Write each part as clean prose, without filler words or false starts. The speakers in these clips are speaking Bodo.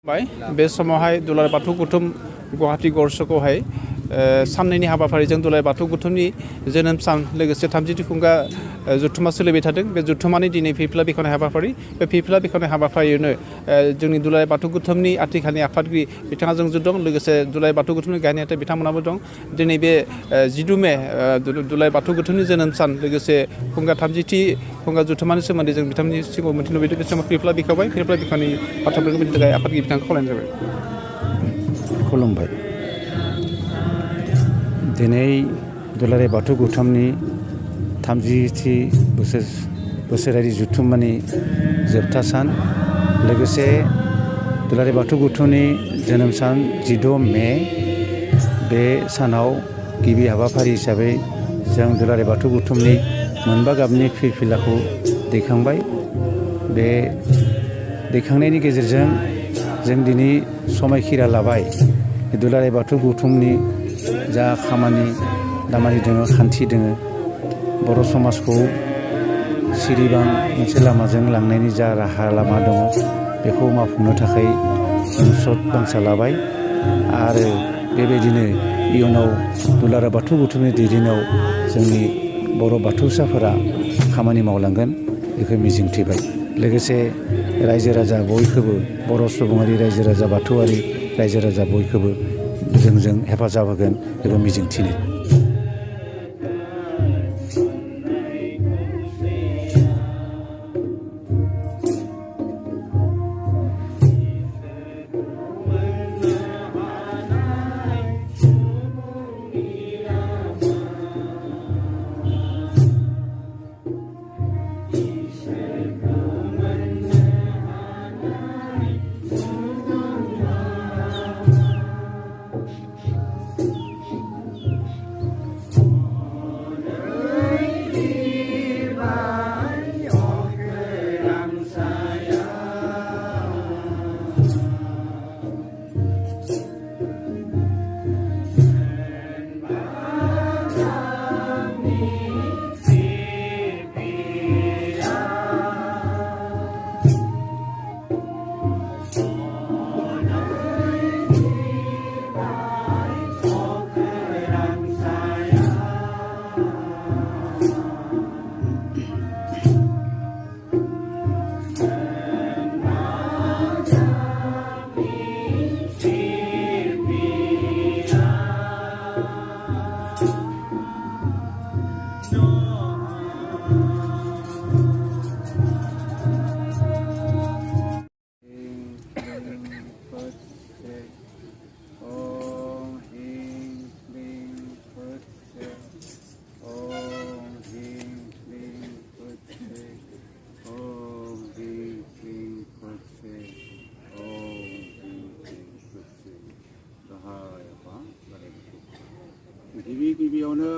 बे समावहाय दुलाराय बाथौ गौथुम गुवाहाटी गरसकआवहाय साननैनि हाबाफारिजों दुलाराय बाथौ गौथुमनि जोनोम सान लोगोसे 32 खुंगा जथुम्मा सोलिबाय थादों। बे जथुम्मानि दिनै फिरफिला बेखेवनाय हाबाफारि बे फिरफिला बेखेवनाय हाबाफारियावनो जोंनि दुलाराय बाथौ गौथुमनि आथिखालनि आफादगिरि बिथाङा जोंजों दं, लोगोसे दुलाराय बाथौ गौथुमनि गाहाय नेहाथारि बिथांमोनाबो दं। दिनै बे 12 मे दुलाराय बाथौ गौथुमनि जोनोम सान लोगोसे खुंगा 30थि खुंगा जथुम्मानि सोमोन्दै जों बिथांमोननि सिगाङाव मोनथिनो लुबैदों। बे समाव फिरफिला बेखेवबाय, फिरफिला बेखेवनाय बाथ्राफोरखौ बिनि थाखाय आफादगिरि बिथांखौ खावलायनाय जाबाय। खुलुमबाय। दिनै दुलाराय बाथौ गौथुमनि 30थि बोसोरारि जथुम्मानि जोबथा सान, लोगोसे दुलाराय बाथौ गौथुमनि जोनोम सान 16 मे बे सानाव गिबि हाबाफारि हिसाबै जों दुलाराय बाथौ गौथुमनि मोनबा गाबनि फिरफिलाखौ दैखांबाय। बे दैखांनायनि गेजेरजों जों दिनै समायखिरा लाबाय दुलाराय बाथौ गौथुमनि जा खामानि दामानि दङ, खान्थि दङ, बर' समाजखौ सिरिबां मोनसे लामाजों लांनायनि जा राहा लामा दङ बेखौ मावफुंनो थाखाय जों सत बांसा लाबाय। आरो बेबायदिनो इयुनाव दुलाराय बाथौ गौथुमनि दैदेननायाव जोंनि बर' बाथौसाफोरा खामानि मावलांगोन बेखौ मिजिंथिबाय। लोगोसे रायजो राजा बयखौबो, बर' सुबुङारि रायजो राजा, बाथौआरि रायजो राजा बयखौबो जोंजों हेफाजाब होगोन बेखौ मिजिंथिनो। गिबियावनो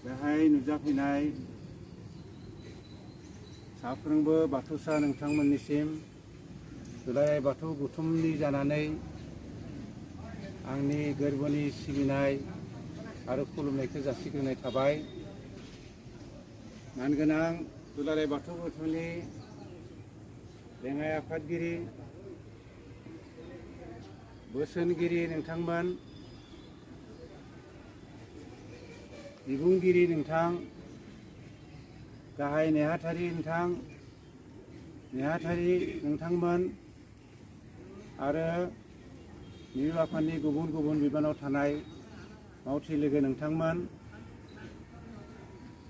बेहाय नुजाफैनाय साफ्रोमबो बाथौसा नोंथांमोननिसिम दुलाराय बाथौ गौथुमनि जानानै आंनि गोरबोनि सिबिनाय आरो खुलुमनायखौ जासिग्रोनाय थाबाय। मानगोनां दुलाराय बाथौ गौथुमनि लेङाइ आफादगिरि, बोसोनगिरि नोंथांमोन, बिबुंगिरि नोंथां, गाहाय नेहाथारि नोंथांमोन आरो मिरु आफादनि गुबुन गुबुन बिबानाव थानाय मावथि लोगो नोंथांमोन,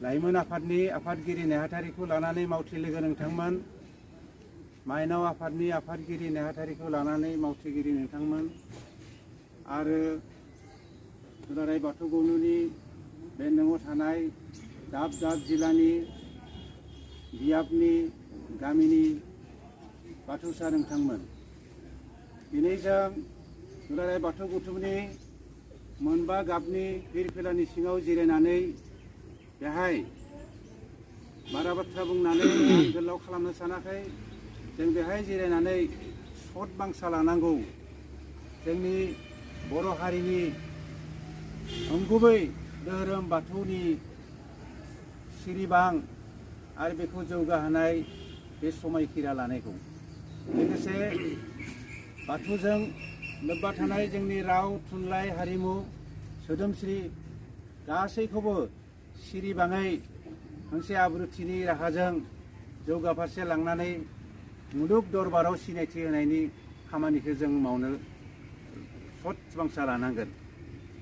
लाइमोन आफादनि आफादगिरि नेहाथारिखौ लानानै मावथि लोगो नोंथांमोन, माइनाव आफादनि आफादगिरि नेहाथारिखौ लानानै मावथिगिरि नोंथांमोन आरो दुलाराय बाथौ गौथुमनि बेन्दोङाव थानाय दाब दाब जिल्लानि, बियाबनि, गामिनि बाथौसा नोंथांमोन। दिनै जों दुलाराय बाथौ गौथुमनि मोनबा गाबनि फिरफिलानि सिङाव जिरायनानै बेहाय बारा बाथ्रा बुंनानै गोलाव खालामनो सानाखै। जों बेहाय जिरायनानै सत बांसा लानांगौ। जोंनि बर' हारिनि नंगुबै धोरोम बाथौनि सिरिबां आरो बेखौ जौगाहोनाय बे समायखिरा लानायखौ लोगोसे बाथौजों लोब्बा थानाय जोंनि राव थुनलाइ हारिमु सोदोमस्रि गासैखौबो सिरिबाङै मोनसे आब्रुथिनि राहाजों जौगाफारसे लांनानै मुलुग दरबाराव सिनायथि होनायनि खामानिखौ जों मावनो सत बांसा लानांगोन।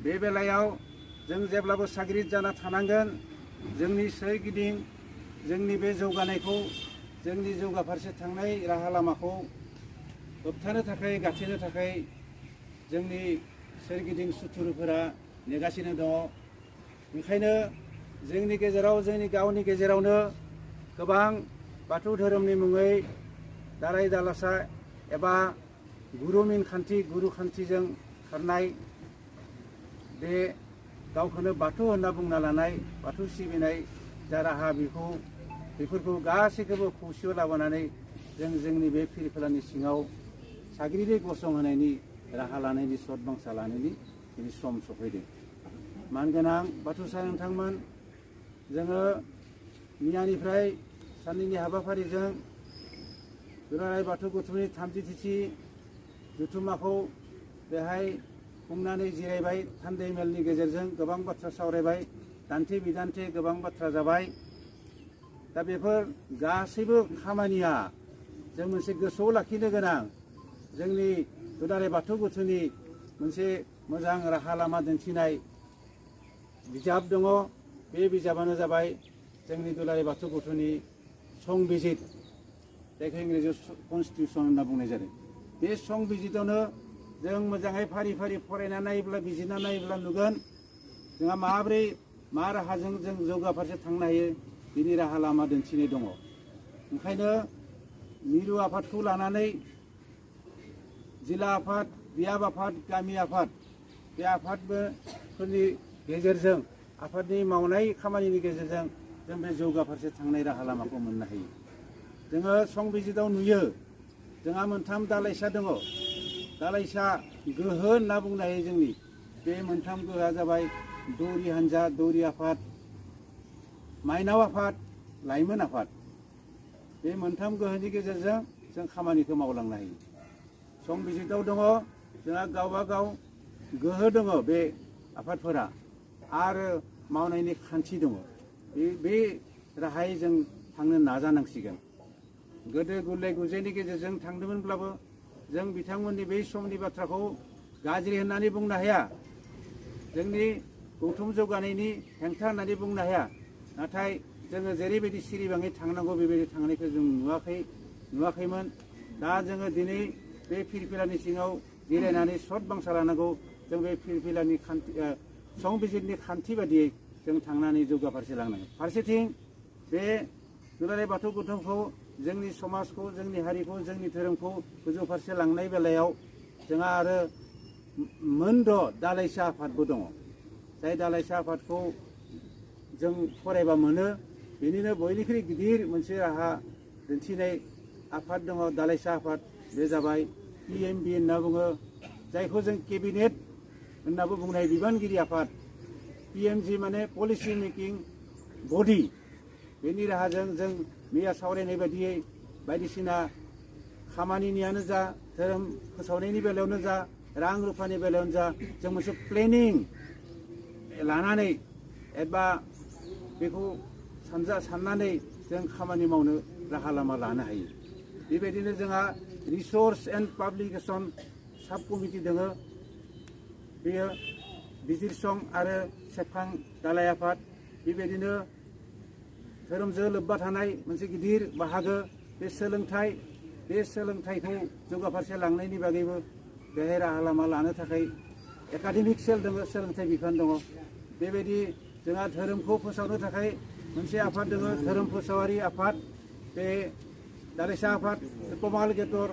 बे बेलायाव जों जेब्लाबो साग्रिद जाना थानांगोन। जोंनि सोरगिदिं जोंनि बे जौगानायखौ जोंनि जौगाफारसे थांनाय राहा लामाखौ होबथानो थाखाय गाथेनो थाखाय जोंनि सोरगिदिं सुथुरफोरा नेगासिनो दङ। ओंखायनो जोंनि गेजेराव जोंनि गावनि गेजेरावनो गोबां बाथौ धोरोमनि मुङै दालाय दालासा एबा गुरुमिन खान्थि गुरु खान्थिजों खारनाय बे गावखौनो बाथौ होनना बुंना लानाय बाथौ सिबिनाय जा राहा बेफोरखौ गासैखौबो खौसेयाव लाबोनानै जों जोंनि बे फिरफिलानि सिङाव साग्रिदै गसंहोनायनि राहा लानायनि सत बांसा लानायनि दिनै सम सफैदों। मानगोनां बाथौसा नोंथांमोन, जोङो मैयानिफ्राय साननैनि हाबाफारिजों दुलाराय बाथौ गौथुमनि 30थि जथुम्माखौ बेहाय खुंनानै जिरायबाय। थान्दै मेलनि गेजेरजों गोबां बाथ्रा सावरायबाय, दान्थे बिदान्थे गोबां बाथ्रा जाबाय। दा बेफोर गासैबो खामानिया जों मोनसे गोसोआव लाखिनो गोनां जोंनि दुलाराय बाथौ गौथुमनि मोनसे मोजां राहा लामा दिन्थिनाय बिजाब दङ। बे बिजाबानो जाबाय जोंनि दुलाराय बाथौ गौथुमनि संबिजित, जायखौ इंराजियाव कनस्टिटिउसन होनना बुंनाय जादों। बे संबिजितावनो जों मोजाङै फारि फारि फरायना नायोब्ला बिजिरना नायोब्ला नुगोन जोंहा माबोरै मा राहाजों जों जौगाफारसे थांनो हायो बिनि राहा लामा दिन्थिनाय दङ। ओंखायनो मिरु आफादखौ लानानै जिल्ला आफाद, बियाब आफाद, गामि आफाद, बे आफादफोरनि गेजेरजों आफादनि मावनाय खामानिनि गेजेरजों जों बे जौगाफारसे थांनाय राहा लामाखौ मोननो हायो। जोङो संबिजिताव नुयो जोंहा मोनथाम दालाइसा दङ। दालाइसा गोहो होनना बुंनो हायो जोंनि बे मोनथाम गोहोआ जाबाय दौरि हान्जा, दौरि आफाद, माइनाव आफाद, लाइमोन आफाद। बे मोनथाम गोहोनि गेजेरजों जों खामानिखौ मावलांनो हायो। संबिजिताव दङ जोंहा गावबा गाव गोहो दङ बे आफादफोरा आरो मावनायनि खान्थि दङ। बे राहायै जों थांनो नाजानांसिगोन। गोदो गुलाय गुजायनि गेजेरजों थांदोंमोनब्लाबो जों बिथांमोननि बै समनि बाथ्राखौ गाज्रि होननानै बुंनो हाया, जोंनि गौथुम जौगानायनि हेंथा होननानै बुंनो हाया। नाथाय जोङो जेरैबायदि सिरिबाङै थांनांगौ बेबायदि थांनायखौ जों नुवाखैमोन। दा जोङो दिनै बे फिरफिलानि सिङाव जिरायनानै सत बांसा लानांगौ। जों बे फिरफिलानि खान्थि संबिजितनि खान्थि बादियै जों थांनानै जौगाफारसे लांनांगोन। फारसेथिं बे दुलाराय बाथौ गौथुमखौ जोंनि समाजखौ, जोंनि हारिखौ, जोंनि धोरोमखौ गोजौ फारसे लांनाय बेलायाव जोंहा आरो मोनद' दालाइसा आफादबो दङ। जाय दालाइसा आफादखौ जों फरायबा मोनो बेनिनो बयनिख्रुइ गिदिर मोनसे राहा दिन्थिनाय आफाद दङ, दालाइसा आफाद। बे जाबाय PMB होनना बुङो, जायखौ जों केबिनेट होननाबो बुंनाय बिबानगिरि आफाद। PMG माने पलिसि मेकिं बडि। बेनि राहाजों जों मैया सावरायनाय बायदियै बायदिसिना खामानिनियानो जा, धोरोम फोसावनायनि बेलायावनो जा, रां रुफानि बेलायावनो जा, जों मोनसे प्लेनिं लानानै एबा बेखौ साननानै जों खामानि मावनो राहा लामा लानो हायो। बेबायदिनो जोंहा रिसर्स एन्ड पाब्लिकेसन साब कमिटि दङ। बेयो बिजिरसं आरो सेबखां दालाइ आफाद। बेबायदिनो धोरोमजों लोब्बा थानाय मोनसे गिदिर बाहागो बे सोलोंथाइ। बे सोलोंथाइखौ जौगाफारसे लांनायनि बागैबो बेहाय राहा लामा लानो थाखाय एकाडेमिक सेल दङ, सोलोंथाइ बिफान दङ। बेबायदि जोंहा धोरोमखौ फोसावनो थाखाय मोनसे आफाद दङ, धोरोम फोसावारि आफाद। बे दालाइसा आफाद, कमाल गेटर